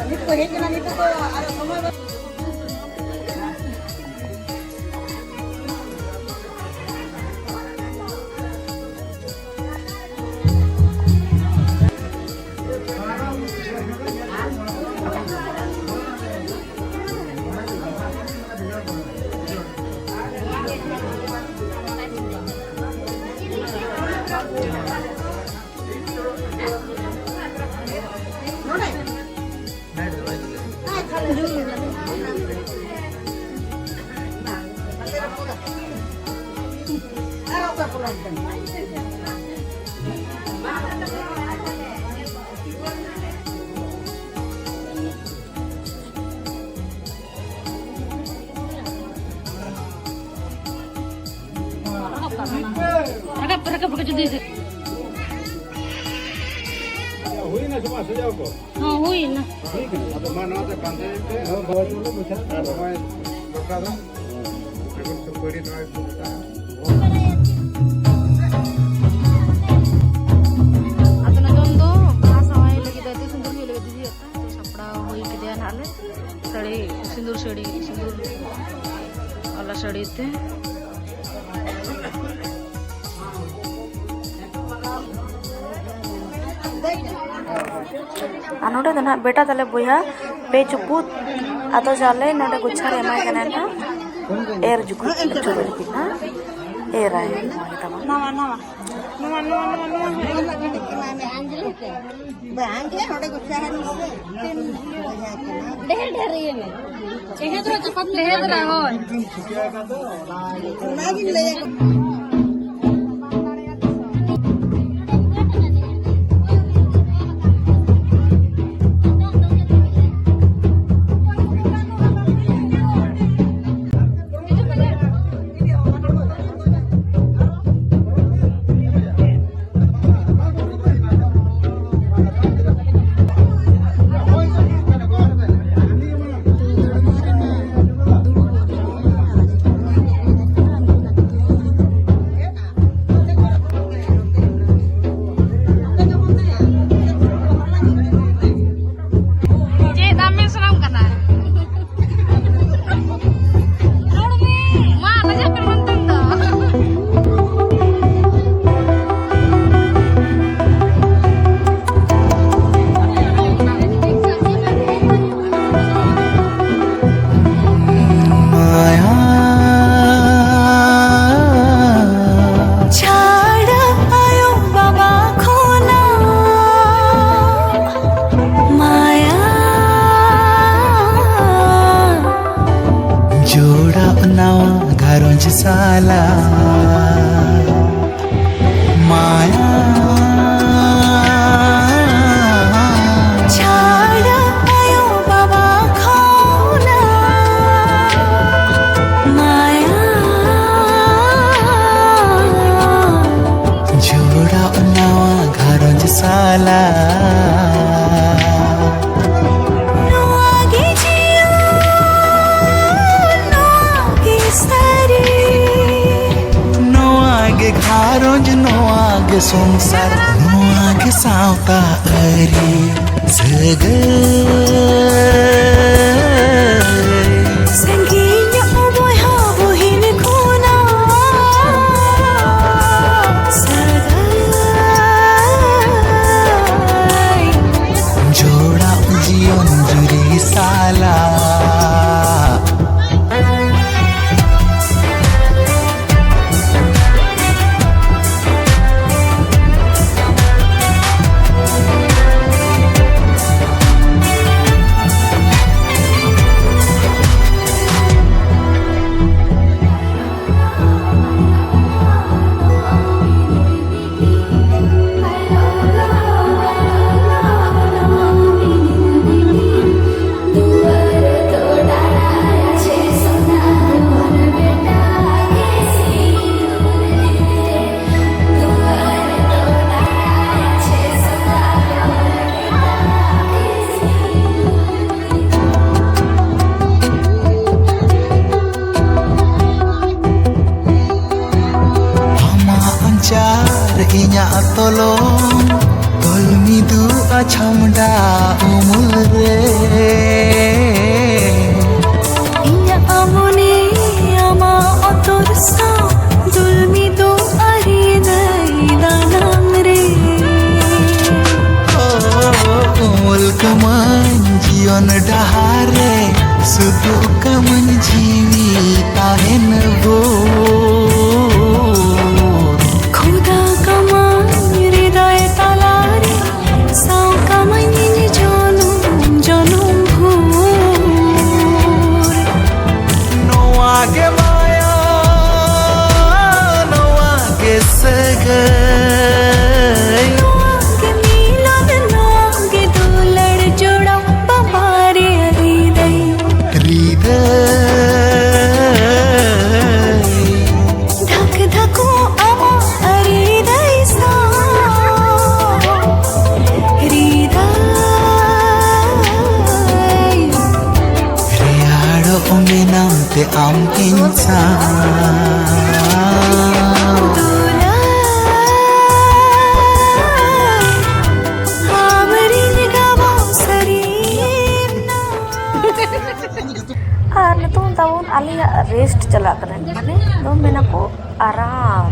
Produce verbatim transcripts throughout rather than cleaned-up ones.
ᱱᱤᱛ ᱠᱚ ᱦᱮᱡ ᱮᱱᱟ, ᱱᱤᱛᱚᱜ ᱫᱚ ᱟᱨ ᱥᱚᱢᱚᱭ ᱵᱟᱹᱱᱩᱜ᱾ ᱨᱟᱠᱟᱵ, ᱨᱟᱠᱟᱵ, ᱨᱟᱠᱟᱵ ᱡᱩᱫᱤ ᱦᱩᱭᱱᱟ ᱥᱮ ᱵᱟᱝ ᱥᱟᱡᱟᱣ ᱠᱚ? ᱦᱚᱸ, ᱦᱩᱭᱱᱟ᱾ ᱦᱩᱭ ᱠᱟᱱᱟ᱾ ᱟᱫᱚ ᱢᱟ ᱱᱚᱣᱟ ᱛᱮ ᱯᱟᱱᱛᱮᱭ ᱯᱮ᱾ ᱦᱚᱸ, ᱦᱳᱭ, ᱪᱚᱞᱚ, ᱵᱩᱡᱷᱟᱹᱣ᱾ ᱟᱨ ᱱᱚᱜᱼᱚᱭ ᱫᱚᱨᱠᱟᱨᱟ᱾ ᱟᱫᱚ ᱱᱤᱛᱚᱝ ᱫᱚ ᱵᱟᱦᱟ ᱥᱟᱶᱟᱭ ᱞᱟᱹᱜᱤᱫ ᱫᱚ ᱥᱤᱸᱫᱩᱨ ᱦᱩᱭᱩᱜ ᱞᱟᱹᱜᱤᱫ ᱫᱤᱫᱤ ᱦᱩᱭᱩᱜ ᱠᱟᱱᱟ᱾ ᱛᱚ ᱥᱟᱯᱲᱟᱣ ᱦᱩᱭ ᱠᱮᱫᱮᱭᱟ ᱱᱟᱦᱟᱜ ᱞᱮ ᱥᱟᱹᱲᱤ, ᱥᱤᱸᱫᱩᱨ ᱥᱟᱹᱲᱤ, ᱥᱤᱸᱫᱩᱨ ᱟᱞᱟ ᱥᱟᱹᱲᱤ ᱛᱮ᱾ ᱟᱨ ᱱᱚᱰᱮ ᱫᱚ ᱱᱟᱦᱟᱜ ᱵᱮᱴᱟ ᱛᱟᱞᱮ ᱵᱚᱭᱦᱟ ᱯᱮ ᱪᱩᱯᱩᱫ ᱟᱫᱚ ᱡᱟᱞᱮ ᱱᱚᱰᱮ ᱜᱚᱪᱷᱟ ᱨᱮ ᱮᱢᱟᱭ ᱠᱟᱱᱟᱭ ᱱᱟᱦᱟᱜ᱾ ᱮᱨ ᱡᱩᱠᱷᱩᱡ, ᱪᱩᱨᱩᱡ ᱡᱩᱠᱷᱩᱡ ᱱᱟᱦᱟᱜ ᱮᱨᱟᱭ ᱱᱚᱣᱟ ᱜᱮ ᱛᱟᱵᱚᱱ᱾ ᱱᱟᱣᱟ, ᱱᱟᱣᱟ᱾ ᱱᱚᱣᱟ, ᱱᱚᱣᱟ, ᱱᱚᱣᱟ, ᱱᱚᱣᱟ᱾ ᱵᱟᱝ ᱜᱮ, ᱚᱸᱰᱮ ᱜᱚᱪᱷᱟ ᱨᱮ ᱰᱷᱮᱨ ᱰᱷᱮᱨ ᱤᱭᱟᱹ ᱢᱮ᱾ ᱰᱷᱮᱨ ᱫᱷᱟᱨᱟ, ᱦᱳᱭ᱾ ᱚᱱᱟᱜᱤᱧ ᱞᱟᱹᱭ ᱟᱠᱚ᱾ ᱪᱮᱫ ᱟᱢ ᱢᱮᱱ ᱥᱟᱱᱟᱢ ᱠᱟᱱᱟ? ᱨᱚᱲ ᱢᱮ᱾ ᱢᱟ, ᱞᱟᱡᱟᱜ ᱠᱟᱱᱟ ᱱᱤᱛᱚᱝ ᱫᱚ᱾ ᱢᱟᱭᱟ ᱪᱷᱟᱲᱟ ᱟᱭᱳ ᱵᱟᱵᱟ ᱠᱷᱚᱱᱟᱜ ᱢᱟᱭᱟ ᱡᱚᱲᱟᱣ ᱱᱟᱣᱟ ᱜᱷᱟᱨᱚᱸᱡᱽ ᱥᱟᱞᱟᱜ᱾ ᱢᱟᱭᱟ ᱪᱷᱟᱲᱟ ᱟᱭᱳ ᱵᱟᱵᱟ ᱠᱷᱚᱱᱟᱜ ᱢᱟᱭᱟ ᱡᱚᱲᱟᱣ ᱱᱟᱣᱟ ᱜᱷᱟᱨᱚᱸᱡᱽ ᱥᱟᱞᱟᱜ᱾ ᱱᱚᱣᱟ ᱜᱮ ᱡᱤᱭᱚᱱ, ᱱᱚᱣᱟ ᱜᱮ ᱥᱟᱹᱨᱤ ᱜᱷᱟᱨᱚᱸᱡᱽ ᱱᱚᱣᱟ ᱜᱮ ᱥᱚᱝᱥᱟᱨ, ᱱᱚᱣᱟ ᱜᱮ ᱥᱟᱶᱛᱟ ᱟᱹᱨᱤ ᱥᱟᱹᱜᱟᱹᱭ᱾ ᱥᱟᱺᱜᱤᱧᱚᱜ ᱵᱚᱭᱦᱟ ᱵᱩᱦᱤᱱ ᱠᱷᱚᱱᱟᱜ ᱥᱟᱹᱜᱟᱹᱭ᱾ ᱡᱚᱲᱟᱣ ᱡᱤᱭᱚᱱ ᱡᱩᱨᱤ ᱥᱟᱞᱟᱜ᱾ ᱟᱢᱟᱜ ᱟᱧᱪᱟᱨ ᱤᱧᱟᱜ ᱛᱚᱞᱚᱝ, ᱛᱚᱞ ᱢᱤᱫᱩᱜᱼᱟ ᱪᱷᱟᱢᱰᱟ ᱩᱢᱩᱞ ᱨᱮ᱾ ᱤᱧᱟᱜ ᱢᱚᱱᱮ ᱟᱢᱟᱜ ᱚᱛᱚᱨ ᱥᱟᱶ ᱫᱩᱞ ᱢᱤᱫᱩᱜ ᱟᱹᱨᱤ ᱫᱟᱹᱭ ᱫᱟᱱᱟᱝ ᱨᱮ᱾ ᱩᱢᱩᱞ ᱠᱟᱹᱢᱟᱹᱧ ᱡᱤᱭᱚᱱ ᱰᱟᱦᱟᱨ ᱨᱮ, ᱥᱩᱛᱩᱜ ᱠᱟᱹᱢᱟᱹᱧ ᱡᱤᱣᱤ ᱛᱟᱦᱮᱱ ᱵᱷᱳᱨ᱾ ᱠᱷᱩᱫᱟ ᱠᱟᱢᱟᱧ ᱦᱨᱤᱫᱟᱭ ᱛᱟᱞᱟᱨᱮ, ᱥᱟᱶ ᱠᱟᱢᱟᱧ ᱡᱚᱱᱚᱢ ᱡᱚᱱᱚᱢ ᱵᱷᱳᱨ᱾ ᱱᱚᱣᱟ ᱜᱮ ᱢᱟᱭᱟ, ᱱᱚᱣᱟ ᱜᱮ ᱥᱟᱹᱜᱟᱹᱭ᱾ ᱱᱚᱣᱟ ᱜᱮ ᱢᱤᱞᱚᱱ, ᱱᱚᱣᱟ ᱜᱮ ᱫᱩᱞᱟᱹᱲ ᱡᱚᱲᱟᱣ, ᱵᱟᱵᱟ ᱨᱮ ᱦᱨᱤᱫᱟᱹᱭ᱾ ᱦᱨᱤᱫᱟᱹᱭ᱾ ᱫᱷᱟᱠ ᱫᱷᱟᱠ ᱟᱢᱟᱜ ᱦᱨᱤᱫᱟᱹᱭ ᱥᱟᱶ᱾ ᱦᱨᱤᱫᱟᱹᱭ᱾ ᱨᱮᱭᱟᱲᱚᱜ ᱢᱮᱱᱟᱢ ᱛᱮ ᱟᱢ ᱤᱧ ᱥᱟᱶ᱾ ᱟᱞᱮᱭᱟᱜ ᱨᱮᱥᱴ ᱪᱟᱞᱟᱜ ᱠᱟᱱᱟ, ᱢᱟᱱᱮ ᱫᱚ ᱢᱮᱱᱟᱠᱚ ᱟᱨᱟᱢ᱾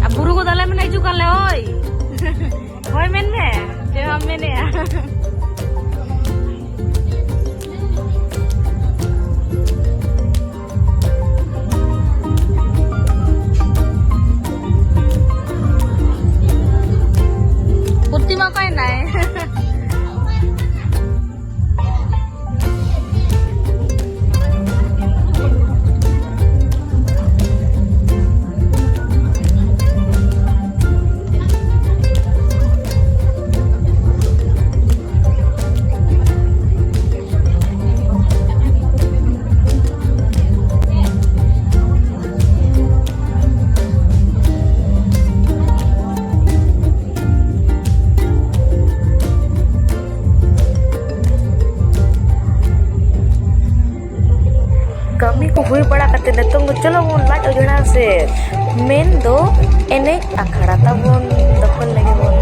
ᱟᱨ ᱵᱩᱨᱩ ᱠᱚ ᱫᱟᱞᱮ ᱢᱮᱱᱟ ᱦᱤᱡᱩᱜ ᱠᱟᱱ ᱞᱮ, ᱳᱭ᱾ ᱦᱳᱭ ᱢᱮᱱ ᱢᱮ, ᱪᱮᱫ ᱮᱢ ᱢᱮᱱᱮᱜᱼᱟ? ᱯᱨᱚᱛᱤᱢᱟ ᱚᱠᱟᱭᱮᱱᱟᱭ? ᱠᱟᱹᱢᱤ ᱠᱚ ᱦᱩᱭ ᱵᱟᱲᱟ ᱠᱟᱛᱮ ᱱᱤᱛᱚᱝ ᱫᱚ ᱪᱚᱞᱚ ᱵᱚᱱ ᱞᱟᱡ ᱚᱡᱽᱲᱟ ᱥᱮ, ᱢᱮᱱ ᱫᱚ ᱮᱱᱮᱡ ᱟᱠᱷᱲᱟ ᱛᱟᱵᱚᱱ ᱫᱚᱠᱷᱚᱞ ᱞᱮᱜᱮ ᱵᱚᱱ᱾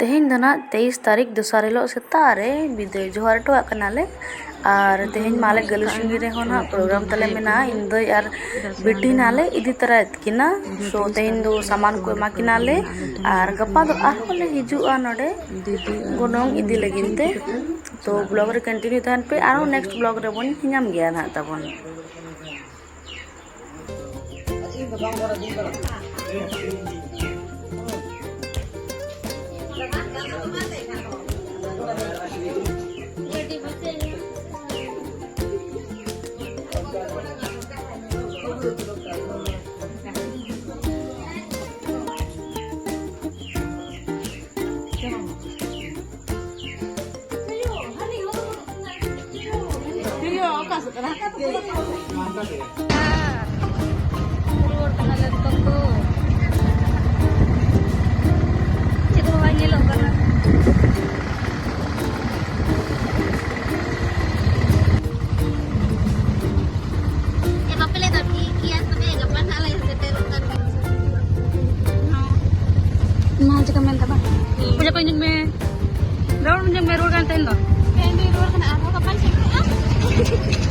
ᱛᱮᱦᱮᱧ ᱫᱚ ᱱᱟᱜ ᱛᱮᱭᱤᱥ ᱛᱟᱹᱨᱤᱠᱷ, ᱫᱚᱥᱟᱨ ᱦᱤᱞᱳᱜ ᱥᱮᱛᱟᱜ ᱨᱮ ᱵᱤᱫᱟᱹᱭ ᱡᱚᱦᱟᱨ ᱦᱚᱴᱚ ᱠᱟᱜ ᱠᱟᱱᱟᱞᱮ᱾ ᱟᱨ ᱛᱮᱦᱮᱧ ᱢᱟ ᱟᱞᱮ ᱜᱟᱹᱞᱩᱥᱤᱝᱜᱤ ᱨᱮᱦᱚᱸ ᱱᱟᱜ ᱯᱨᱳᱜᱨᱟᱢ ᱛᱟᱞᱮ ᱢᱮᱱᱟᱜᱼᱟ᱾ ᱤᱧ ᱫᱟᱹᱭ ᱟᱨ ᱵᱤᱴᱤ ᱱᱟᱜ ᱞᱮ ᱤᱫᱤ ᱛᱚᱨᱟᱭᱮᱫ ᱠᱤᱱᱟ᱾ ᱥᱳ ᱛᱮᱦᱮᱧ ᱫᱚ ᱥᱟᱢᱟᱱ ᱠᱚ ᱮᱢᱟ ᱠᱤᱱᱟᱞᱮ᱾ ᱟᱨ ᱜᱟᱯᱟ ᱫᱚ ᱟᱨᱦᱚᱸ ᱞᱮ ᱦᱤᱡᱩᱜᱼᱟ ᱱᱚᱰᱮ ᱜᱚᱱᱚᱝ ᱤᱫᱤ ᱞᱟᱹᱜᱤᱫ ᱛᱮ᱾ ᱛᱚ ᱵᱞᱚᱜ ᱨᱮ ᱠᱚᱱᱴᱤᱱᱤᱭᱩ ᱛᱟᱦᱮᱱ ᱯᱮ, ᱟᱨᱦᱚᱸ ᱱᱮᱠᱥᱴ ᱵᱞᱚᱜ ᱨᱮᱵᱚᱱ ᱧᱟᱢ ᱜᱮᱭᱟ ᱱᱟᱜ ᱛᱟᱵᱚᱱ᱾ ᱨᱩᱣᱟᱹᱲ ᱠᱟᱱᱟᱞᱮ ᱱᱤᱛᱚᱜ ᱫᱚ᱾ ᱪᱮᱫ ᱦᱚᱸ ᱵᱟᱝ ᱧᱮᱞᱚᱜ ᱠᱟᱱᱟ᱾ ᱮ, ᱵᱟᱯᱮ ᱞᱟᱹᱭ ᱫᱟ? ᱴᱷᱤᱠ ᱜᱮᱭᱟ, ᱛᱚᱵᱮ ᱜᱟᱯᱟ ᱱᱟᱦᱟᱜ ᱞᱮ ᱥᱮᱴᱮᱨᱚᱜ ᱠᱟᱱ ᱜᱮᱭᱟ᱾ ᱢᱟ ᱪᱮᱫ ᱠᱚ ᱢᱮᱱ ᱫᱟ ᱵᱟᱝ? ᱯᱩᱡᱟ ᱠᱚ ᱧᱮᱞ ᱢᱮ᱾ ᱨᱚᱲ ᱧᱮᱞ ᱢᱮ, ᱨᱩᱣᱟᱹᱲ ᱠᱟᱱ ᱛᱟᱦᱮᱱ ᱫᱚ᱾ ᱦᱮᱸ, ᱤᱧ ᱫᱚᱧ ᱨᱩᱣᱟᱹᱲ ᱠᱟᱱᱟ, ᱟᱨᱦᱚᱸ ᱜᱟᱯᱟᱧ ᱥᱮᱴᱮᱨᱚᱜᱼᱟ᱾